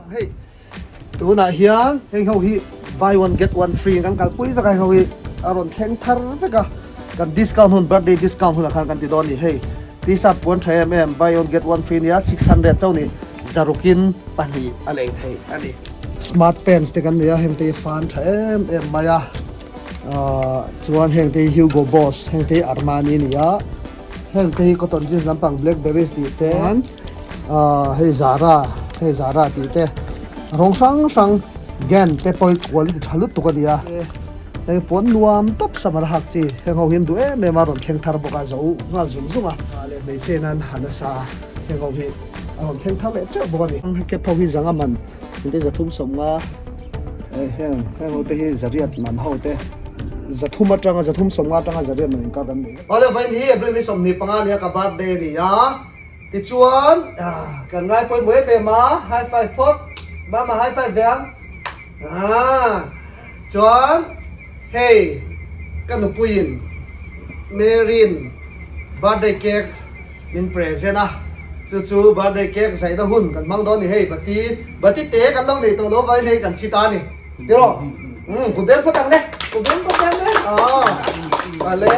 Hei tunah hian heng ho hi buy one get one free kan kalpui vek a heng ho hi a rawn thleng thar vek a kan discount hun birthday discount hunah khan kan ti dawn a ni hei t-shirt puan tha em em buy one get one free nia 600 chauh ni zarukin pahnih a lei theih a ni. Smart pants te kan nei a heng te hi fan tha em em mai a ahh chuan heng te hi Hugo Boss heng te hi Armani a ni a. Heng te hi cotton jeans lampang blackberries tih te ahh hei zara hei zara tih te rawng hrang hrang gan te pawh hi quality tha lutuk a ni a hei puan nuam tawp summer hak chi heng ho hi an duh em em a rawn thleng thar bawk a zo nghal zung zung a leh hmeichhe nan han nasa heng ho hi a rawn thleng thar leh teuh bawk a ni heng cap ho hi zanga man Engte zathum sawmnga heng heng ho te hi zariat man ho te zathum atanga zathum sawmnga atanga zariat man inkar kan nei. Awle vawiin hi April ni 25 nia ka birthday a ni a tichuan kan ngai pawimawh em em a high five phawt mama high five ve ang chuan hei ka nupuiin Mary'n birthday cake Min present a, chu chu birthday cake zaihna hun kan hmang dawn ni hei bati bati te kan lo nei tawh lo avangin hei kan chhi ta a ni tiraw umm ku beng phawt ang le ku beng phawt ang le aw ale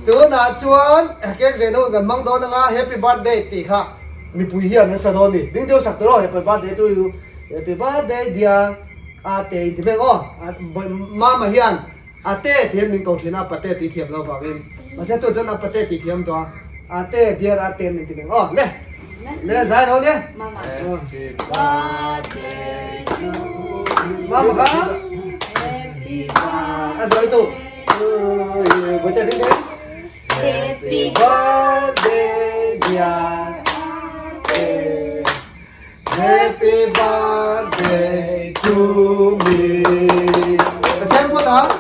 tunah chuan cake zaihna hun kan hmang dawn anga happy birthday tih kha mipui hian an sa dawn ni ding deuh sak tiraw happy birthday to you happy birthday dear ate inti mek aw mama hian A te ti hian min ko thin a, pa te ti thiam lo vangin. Mahse tu chuan a pa te ti thiam tawh a, a te dear a te min ti meng aw le le zai ro le. Mama. Happy birthday to you. Mama ka. Happy birthday. A zai tu. Boi te ding ding. Happy birthday dear. Happy birthday to me. Ka chhem phawt ang.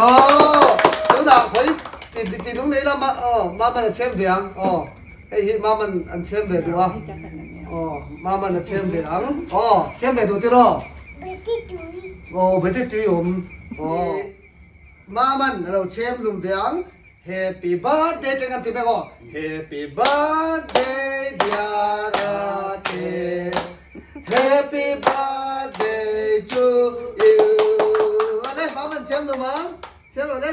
Oh, tunah khawi ti ti nung nei la ma oh maman a chhem ve ang. Oh, hei hi maman an chhem ve duh a. Oh, maman a chhem ve ang. Oh, chhem ve duh tiraw? Oh, beti tui awm. Oh, maman a lo chhem lum ve ang. Happy birthday teng an ti mek aw. Happy birthday dear Ate. Happy birthday to you. Ale, mama an chem lo ma. Chem lo le.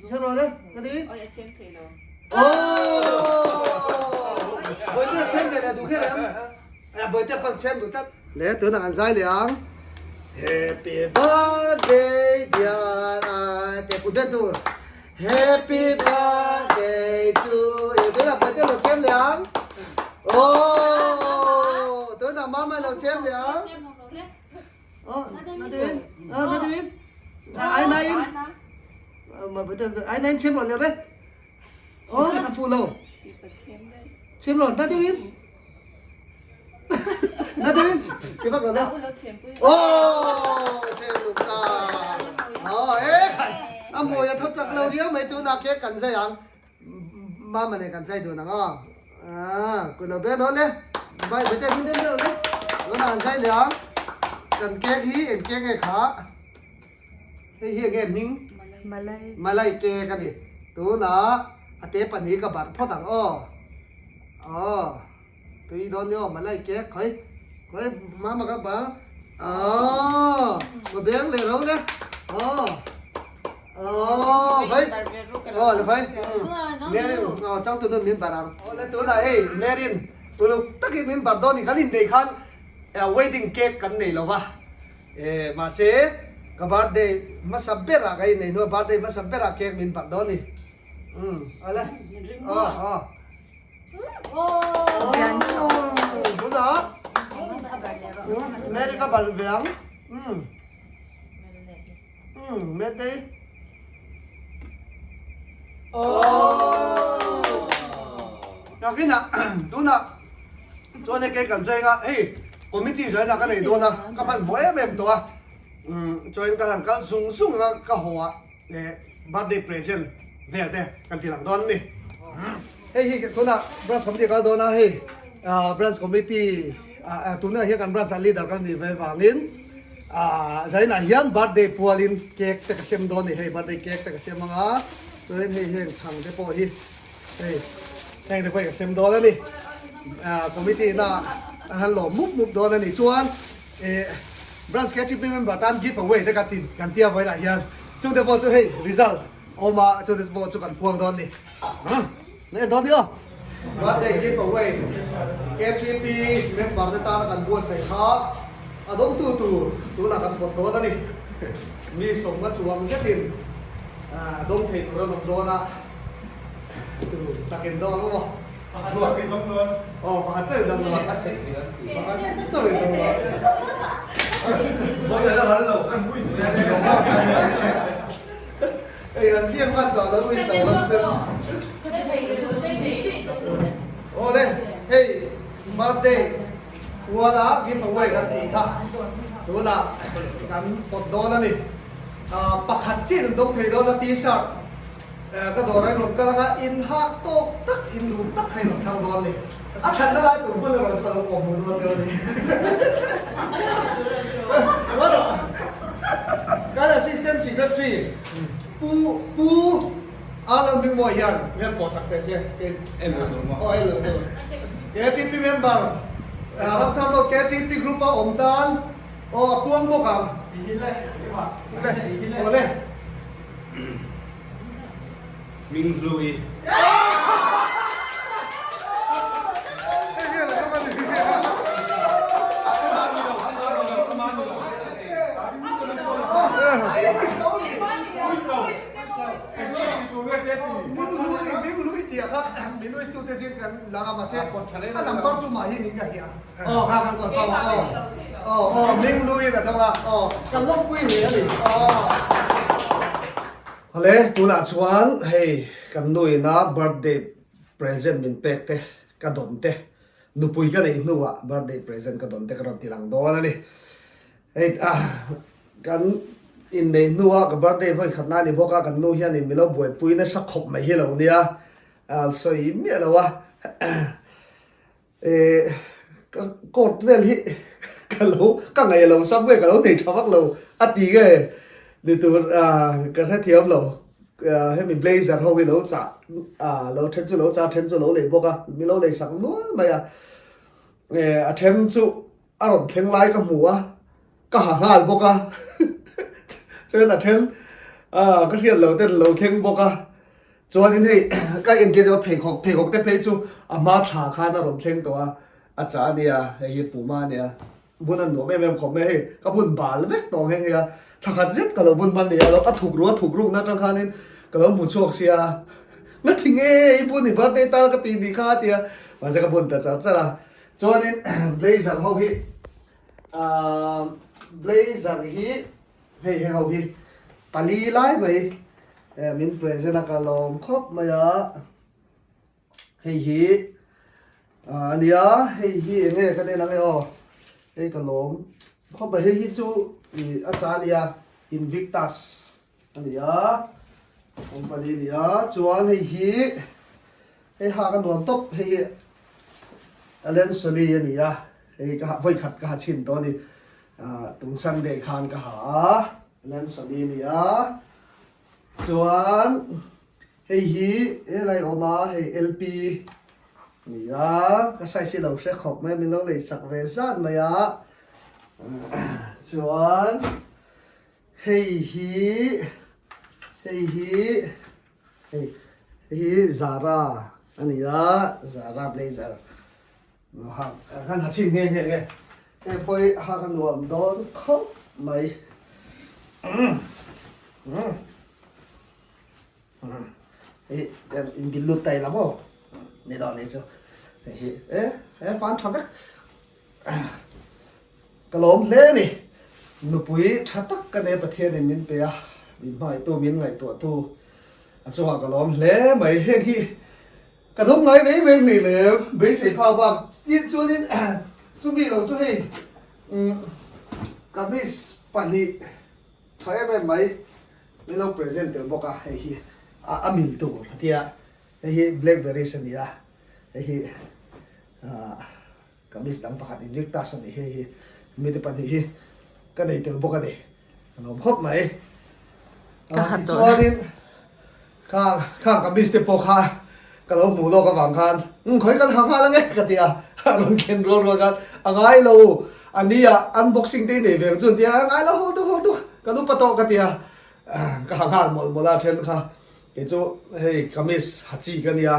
Chem lo le. Na ti? Oi a chem thei lo. Oh! Boite chem ve le du khe lem. A boite pan chem du tlat. Le tunah an zai leh ang. Happy birthday dear Ate kut bet tur. Happy birthday to you. Tunah boite lo chem leh ang. Oh! Tunah mama lo chem leh ang. Oh, na tin. Oh, na tin. Ai na in. Ma boite ai na in chem lo le re. Oh, a fu lo. Chem lo na tin. Na tin cái bác rồi đó. Oh, chem lục ta. Oh, ê khai. A mùi a thap chak lo riau mai tu na ke kan zai ang. Mama ne kan zai du nang o. À, kun lo be no le. Bai be te min den le. Lo na an zai le ang. Kan cake hi en cake nge kha. Hei hi enge hming? Malai. Malai cake a ni. Tuna a te pahnih ka barh phawt ang aw. Aw. Tui dawn ni aw Malai cake khawi khawi mama ka bang. Aw. Ka beng leh ro le. Aw. Aw khawi. Aw le khawi. Merin aw changtu nun min barh ang. Aw le tunah hei Merin uluk takin min barh dawn ni kan innei khan wedding cake kan nei lo va. Eh, mahse ka birthday hmasa berah ka innei hnuah birthday hmasa berah cake min barh dawn ni. Umm, ale. Aw, aw. Aw, tunah Mary ka barh ve ang. Umm. Umm, Mary. Aww. Nakinah tunah chuan hei kei kan zeng a hei committee zaina ka nei dawn a ka hmanhmawh em em tawh a umm chuan ka han kal zung zung a ka haw ah leh birthday present vel te kan ti lang dawn a ni. Hei hi tunah branch committee a kal dawn a hei ah branch committee ah tunah hian kan branch ah leader kan nih ve vangin Ah zainah hian birthday pualin cake te ka sem dawn a ni hei birthday cake te ka sem anga chuanin hei heng chhang te pawh hi hei heng te pawh hi ka sem dawn a ni ah committee na Kan han lawm mup mup dawn a ni. Chuan eh branch KTP member tan give away te ka tin kan tia vawiinah hian chungte pawh chu hei result awm a chungte pawh chu kan phuang dawn a ni. Na en dawn ni aw. Birthday give away KTP member te tana kan buatsaih kha a dawngtu tur tunah kan pawt dawn a ni. Mi sawmna chuang zetin a dawng thei tur an awm dawn a. Tu takin dawng ang maw? Pakhat chauh in dawng dawn. Aw pakhat chauh in dawng dawn. Pakhat chauh in dawng dawn. Vawi la ral lo kan win che. Hei an siam khan tawh lo win tawh lo chu. Aw le hei birthday kuala give away kan tih kha tunah kan pawt dawn a ni. Pakhat chiah in dawng thei dawn a t-shirt. Ka dawr a rawn kal anga in hak tawk tak, in duh tak kha in rawn thlang dawn a ni. A thlanna lai tur hmun erawh chu ka lo pawh hmuh dawn che a ni. Kan Assistant Secretary Pu Pu Alan Bingmawi hian min han pawhsak teh se. Aw en lo tur. KTP member Ramthar Road KTP group a awm tan aw a puang bawk ang. Aw le. Ming Hlui. Hale tunah chuan hei kan nuina birthday present min pek te ka dawn te nupui ka neih hnuah birthday present ka dawn te ka rawn ti lang dawn a ni. Hei kan inneih hnuah ka birthday vawi khat na a ni bawk a kan nu hianin min lo buaipui nasa khawp mai hi lo nia a sawi miah lo a. Eh ka court vel hi ka lo ka ngaih lo sam nge ka lo nei tha vak lo a ti nge ni tur ah ka hrethiam lo hemi blazer ho hi lo chah ah lo then chu lo chah then chu lo lei bawk a mi lo lei sak nual mai a eh a then chu a rawn thleng lai ka hmu a ka ha nghal bawk a chuan a then ah ka hriat lo ten lo thleng bawk a. Chuanin hei ka entir chu pheikhawk pheikhawk te phei chu a hma thla khan a rawn thleng tawh a, a chah a nia, hei hi puma a nia, bun a nuam em em khawp mai a, hei ka bun bal vek tawh nghe nghe a, thla khat zet ka lo bun hman nia, a thuk ru a thuk rukna atang khanin ka lo hmu chhuak sia, na thi nge i bun i birthday tan ka tih nih kha a ti a, mahse ka bun ta char char a, chuanin blazer ho hi ahh blazer hi hei heng ho hi pali lai mai. Eh min present a ka lawm khawp mai a, hei hi a nia hei hi eng nge ka nen ang e aw, hei ka lawm khawp mai hei hi chu ih a cha ania Invictus a ni a company a ni a chuan hei hi hei ha ka nuam tawp hei hi Allen Solly a ni a hei ka vawi khat ka ha chhin tawh a ni ah tun Sunday khan ka ha a. Lansali a ni a, chuan hei hi helai awm a, hei LP a ni a, ka size hi lo hre khawp mai a, min lo lei sak ve zat mai a, chuan hei hi hei hi hei hei hi Zara a ni a, Zara blazer. Kan ha chhin nghe nghe nge. Hei pawh hi hak a nuam dawn khawp mai. Hei in bil lut ta ila maw? Ni dawn ni chu. Hei hi e he fan tha vek. Ka lawm hle a ni. Nupui tha tak ka nei Pathianin min pe a, min hmangaihtu min ngaihtuahtu a chungah ka lawm hle mai. Heng hi Ka dawng ngai reng reng hlei lem, beisei phak bak tih chuanin chumi lo chu hei kamis pahnih tha em em mai min lo present tel bawk a, hei hi a mil tur a tia, hei hi blackberries a ni a, hei hi kamis dang pakhat invictus a ni, hei hi mite pahnih hi ka nei tel bawk a ni. Ka lawm khawp mai. Tichuanin khang khang kamis te pawh kha ka lo hmuh lawk avang khan um khawi kan ha nghal ange ka ti a. A rawn thlen rual rual khan a ngai lo a nia unboxing te i nei ve ang chu an ti a, a ngai lo haw duk haw duk kan upa tawh ka ti a, ka ha nghal mawlh mawlh a then kha kei chu hei kamis ha chi ka nia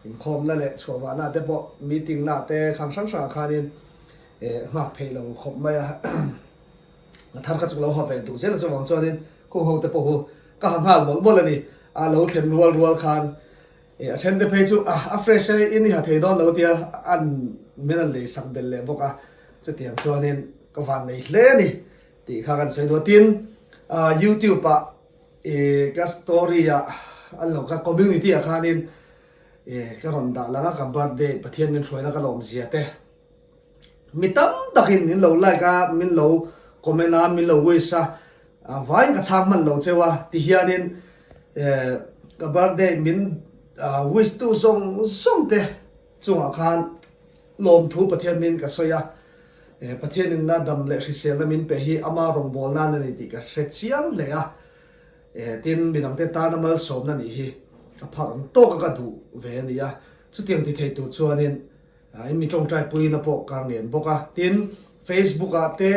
inkhawmna leh chhuah vahna te pawh meeting na te khang hrang hrangah khanin nghak theih lo khawp mai a. A thar kha chu ka lo ha ve duh zel a chuvang chuanin khung ho te pawh hu ka ha nghal mawlh mawlh a ni. A lo thlen rual rual khan a then te phei chu a fresh e in i ha thei dawn lo tia an min an lei sak belh leh bawk a, chutiang chuanin ka van nei hle a ni tih kha kan sawi duh a. Tin, youtube ah ka story ah an lo ka community ah khanin ka rawn dah lang a ka birthday Pathian min hruaina ka lawmzia te. Mi tam takin min lo like a, min lo comment a, min lo wish a, vaiin ka chhang hman lo cheu a, tihianin ka birthday min wish tu zawng zawng te chungah khan lawmthu Pathian min ka sawi a, Pathianin na dam leh hriselna min pe hi ama rawngbâwl nan a ni tih ka hre chiang hle a, tin midangte tana malsawmna nih hi ka phak ang tawka ka duh ve a ni a, chutiang ti thei tur chuanin In mi tawngtai puiin a pawh kar ngen bawk a. Tin, Facebook ah te,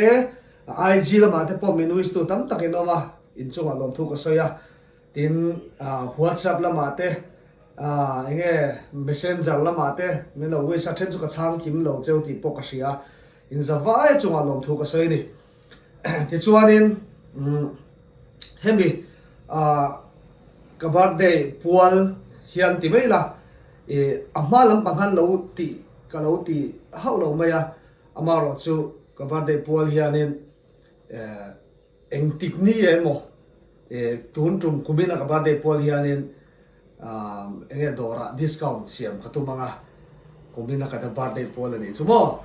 IG lamah te pawh min wish tu tam tak in awm a, inchungah lawmthu ka sawi a. Tin, WhatsApp lamah te, eng nge Messenger lamah te min lo wish a, then chu ka chhang kim lo cheu tih pawh ka hria. In zavai chungah lawmthu ka sawi a ni. Tichuanin, hemi ka birthday pual hian ti mai la, Ih, a hma lampang han lo tih ka lo ti hauh lo mai a, amaherawh chu ka birthday pual hianin eh engtik ni emaw eh tun tum kumin a ka birthday pual hianin ah eng nge dawrah discount siam ka tum ang a, kumin a ka birthday pual a nih chu maw?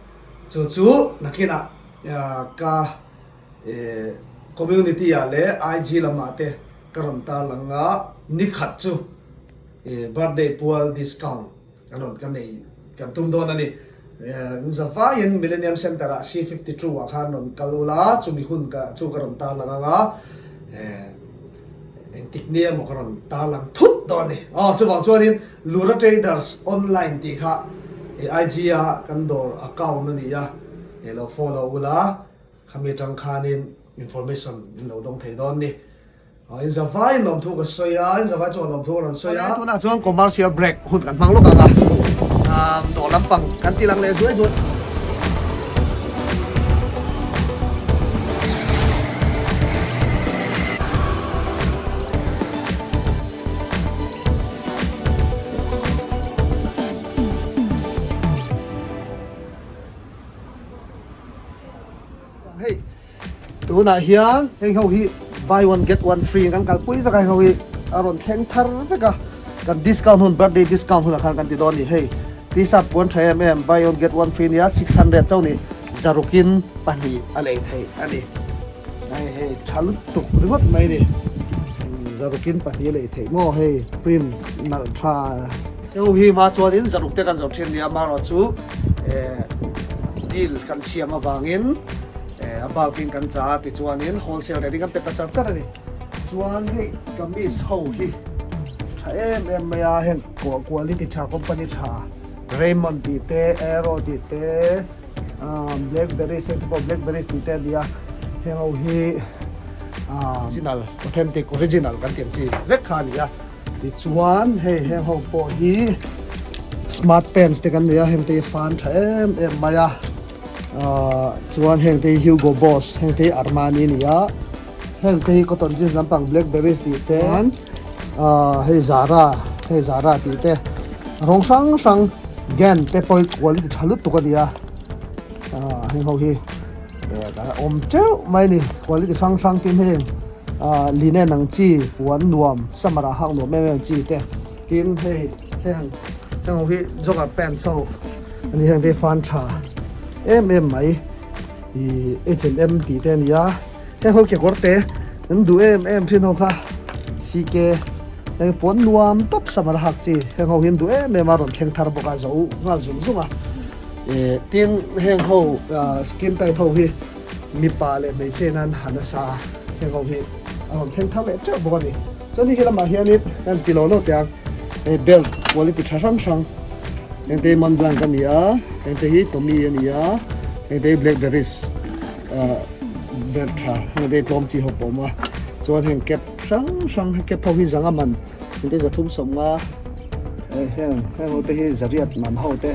Chu chu nakinah ka eh community ah leh IG lamah te ka rawn tarlang a, nikhat chu. Birthday pual discount kan rawn ka nei kan tum dawn a ni. Zavaiin Millennium Centre ah C52 ah khan rawn kal ula chumi hun ka chu ka rawn tarlang ang a, engtik ni emaw ka rawn tarlang thut dawn a ni. Aw chuvang chuanin Lura Traders Online tih kha IG a kan dawr account a ni a, lo follow ula khami atang khanin information in lo dawng thei dawn a ni. In zavai lawmthu ka sawi a, in zavai chuan lawmthu ka rawn sawi a. Tunah chuan commercial break hun kan hmang lawk ang a, dawr lampang kan ti lang leh zuai zuai. Hei tunah hian heng ho hi buy one get one free kan kalpui vek a heng ho hi a rawn thleng thar vek a kan discount hun birthday discount hunah khan kan ti dawn a ni hei t-shirt puan tha em em buy one get one free nia 600 chauh ni zarukin pahnih a lei theih a ni hei hei tha lutuk ringawt mai a ni zarukin pahnih a lei theih maw hei print nalh tha heng ho hi hma chuanin zaruk te kan zawrh thin nia amaherawhchu eh deal kan siam avangin eh a bulk in kan cha a tichuanin wholesale rate in kan pe ta char char a ni. Chuan hei kamis ho hi tha em em mai a heng quality tha company tha Raymond tih te Aero tih te ah Blackberry heng te pawh Blackberry tih te a ni a heng ho hi ah original authentic original kan tih ang chi vek kha a ni a. Tichuan hei heng ho pawh hi smart pants te kan nei a heng te hi fan tha em em mai a ahh chuan heng te hi Hugo Boss heng te hi Armani a ni a heng te hi cotton jeans lampang blackberries tih te ahh hei Zara hei Zara tih te rawng hrang hrang Gan te pawh hi quality tha lutuk a ni a ahh heng ho hi eh a awm teuh mai a ni quality hrang hrang tin heng. Ahh linen ang chi puan nuam summer ah hak nuam em em chi te tin hei heng heng ho hi jogger pants ho ani heng te hi fan tha em em mai ih H and M tih te ani a heng ho kekawr te an duh em em thin ho kha CK heng puan nuam tawp summer a hak chi heng ho hi an duh em em a rawn thleng thar bawk a zo nghal zung zung a ih tin heng ho ah skin tight ho hi. Mipa leh hmeichhe nan han nasa a, heng ho hi a rawn thleng thar leh teuh bawk a ni. Chuan hei lamah hianin kan ti lo lo teh ang, hei belt quality tha hrang hrang Heng te hi Mont Blanc a ni a, heng te hi Tommy a ni a, heng te hi Blackberries ah brand tha heng te hi tlawm chi ho pawh a awm a, chuan heng cap hrang hrang heng cap ho hi zanga man heng te 350 eh heng heng ho te hi zariat man ho te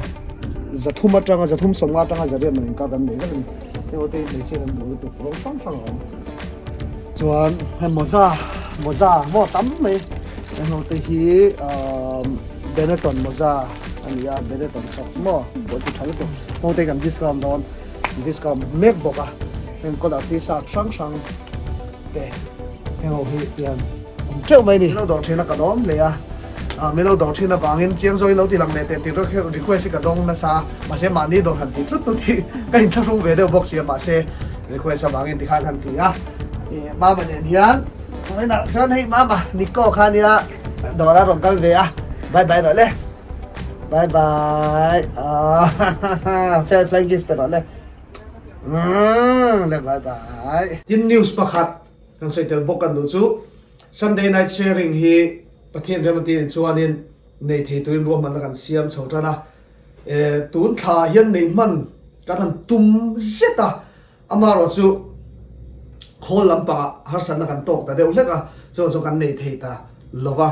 zathum atanga 350 atanga zariat man inkar kan nei vek a ni heng ho te hi hmeichhia kan duh lutuk rawng hrang hrang a awm. Chuan hei mawza mawza maw tam mai heng ho te hi ahh Benetton mawza a ni a Benetton socks maw pawh ti tha lutuk ho te kan discount dawn discount mek bawk a heng color t-shirt hrang hrang te heng ho hi hian awm teuh mai a ni. Min lo dawr thin a ka lawm hle a ah min lo dawr thin avangin chiang zawin lo ti lang leh teh tih request hi ka dawng nasa a mahse mahni dawr han ti tlut tlut hi ka inthlahrung ve deuh bawk si a mahse request avangin tikhan han ti a ih mama nen hian vawiinah chuan hei mama Nico kha nia dawr a rawn kal ve a bye bye rawh le bye bye ah fair flying kiss pe rawh le umm le bye bye. Tin news pakhat Kan sawi tel bawk kan duh chu Sunday night sharing hi Pathian rem a ti chuanin nei thei turin ruahmanna kan siam chho tan a, e tun thla ah hian nei hman kan han tum zet a, amaherawh chu khawl lampangah harsatna kan tawk ta deuh hlek a, chuan chu kan nei thei ta lo va,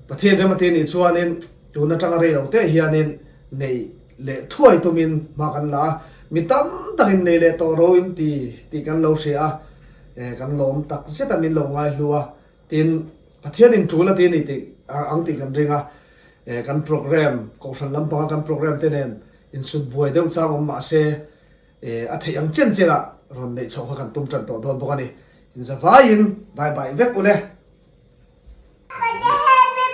Pathian rem a ti nih chuanin tun atanga rei lo te hianin nei leh thuai tumin hma kan la a, mi tam takin nei leh tawh ro in ti tih kan lo hria a. Eh kan lawm tak zet a min lo ngai hlu a, tin Pathianin tul a ti a ni tih ang tih kan ring a, eh kan program Kohhran lampanga kan program te nen insut buai deuh chang awm mah se eh a theih ang chen chen ah rawn neih chhoh kha kan tum tan tawh dawn bawk a ni. Inzavaiin bye bye vek ule. Happy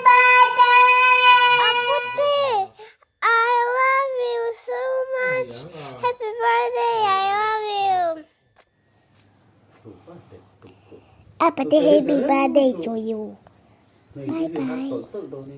birthday! Aputi, I love you so much. Happy birthday, I love you. Aputi, happy birthday to you. Bye bye.